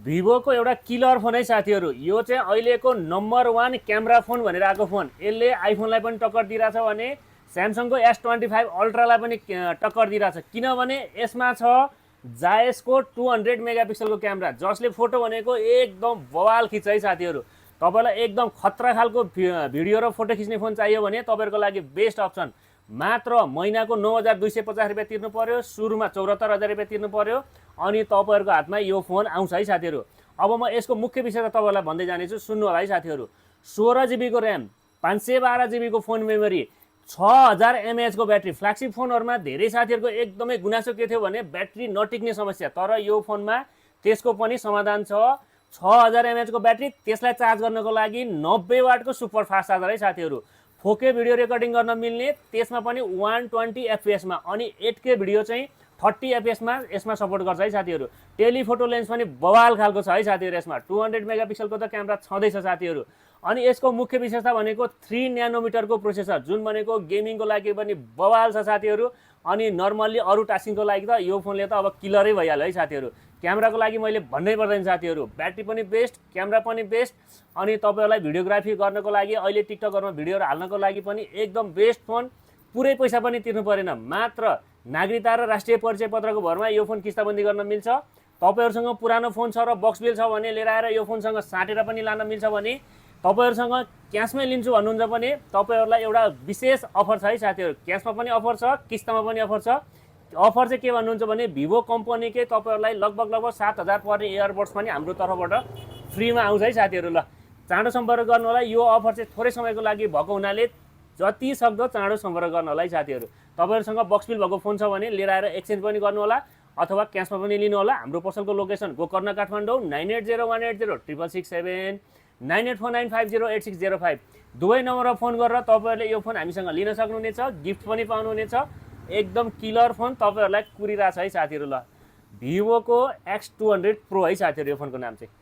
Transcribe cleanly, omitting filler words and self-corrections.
भिभोको एउटा killer phone है साथीहरू। यो चाहिँ अहिलेको नम्बर 1 क्यामेरा फोन भनेर आएको फोन। यसले आइफोनलाई पनि टक्कर दिइरहेछ भने स्यामसङको S25 अल्ट्रालाई पनि टक्कर दिइरहेछ, किनभने यसमा छ जायसको 200 मेगापिक्सलको क्यामेरा, जसले फोटो भनेको एकदम बवाल खिच्छ है साथीहरू। तपाईँलाई एकदम खतरा खालको भिडियो र फोटो खिच्ने फोन चाहियो भने तपाईँहरूको लागि बेस्ट अप्सन। मात्र महिनाको 9250 रुपियाँ तिर्नु पर्यो, सुरुमा 74,000 रुपियाँ तिर्नु पर्यो, अनि तपाईँहरूको हातमा यो फोन आउँछ है साथीहरू। अब म यसको मुख्य विषय तपाईँहरूलाई भन्दै जानेछु, सुन्नु होला है साथीहरू। 16 GB को ऱ्याम, 512 GB को फोन मेमोरी, 6000 mAh को ब्याट्री। फ्ल्यागसिप फोनहरुमा धेरै साथीहरुको एकदमै गुनासो के थियो भने ब्याट्री नटिक्ने समस्या, तर यो फोनमा त्यसको पनि समाधान छ। 6000 mAh को ब्याट्री, त्यसलाई चार्ज गर्नको लागि 90 वाटको सुपर फास्ट चार्जर है साथीहरु। 4K भिडियो रेकर्डिङ गर्न मिल्ने, त्यसमा पनि 120 fps मा, अनि 8K भिडियो चाहिँ 30 fps मा यसमा सपोर्ट गर्छ है साथीहरु। टेलिफोटो लेन्स पनि बवाल खालको छ है साथीहरु। यसमा 200 मेगापिक्सलको त क्यामेरा छँदैछ साथीहरु। अनि यसको मुख्य विशेषता भनेको 3 न्यानोमिटरको प्रोसेसर, जुन भनेको गेमिङको लागि पनि बवाल छ साथीहरु। अनि नर्मल्ली अरु टास्किङको लागि त यो फोनले त अब किलरै भइहाल्यो है साथीहरु। क्यामेराको लागि मैले भन्नै पर्दैन साथीहरु, ब्याट्री पनि बेस्ट, क्यामेरा पनि बेस्ट, अनि तपाईहरुलाई भिडियोग्राफी गर्नको लागि, अहिले टिकटकहरुमा भिडियोहरु हाल्नको लागि पनि एकदम बेस्ट फोन। पुरै पैसा पनि तिर्नु परेन, मात्र नागरिकता र राष्ट्रिय परिचय पत्रको भरमा यो फोन किस्ताबन्दी गर्न मिल्छ। तपाईहरुसँग पुरानो फोन छ र बक्स बिल छ भने लिएर आएर यो फोनसँग साटेर पनि लान मिल्छ भने, तपाईहरुसँग क्याशमै लिन्छु भन्नुहुन्छ भने तपाईहरुलाई एउटा विशेष अफर छ है साथीहरु। क्याशमा पनि अफर छ, किस्तामा पनि अफर छ। अफर चाहिँ के भन्नुहुन्छ भने भिभो कम्पनीकै तपाईहरुलाई लगभग 7000 पर्ने इयरबड्स पनि हाम्रो तर्फबाट फ्रीमा आउँछ है साथीहरु। ल चाँडो सम्पर्क गर्नु होला। यो अफर चाहिँ थोरै समयको लागि भएको हुनाले जति सक्दो चाँडो सम्पर्क गर्नु होला है साथीहरु। तपाईहरुसँग बक्स बिल भएको फोन छ भने लिएर आएर एक्सचेन्ज पनि गर्नु होला, अथवा क्याशमा पनि लिनु होला। हाम्रो पसलको लोकेसन गोकर्ण काठमाडौँ 9801806667 9849508605 दुवै नम्बरमा फोन गरेर तपाईहरुले यो फोन हामीसँग लिन सक्नुहुनेछ। गिफ्ट पनि पाउनुहुनेछ। एकदम किलर फोन तपाईहरुलाई कुरिरहेछ है साथीहरु। ल भिभोको X200 प्रो है साथीहरु, यो फोनको नाम चाहिँ।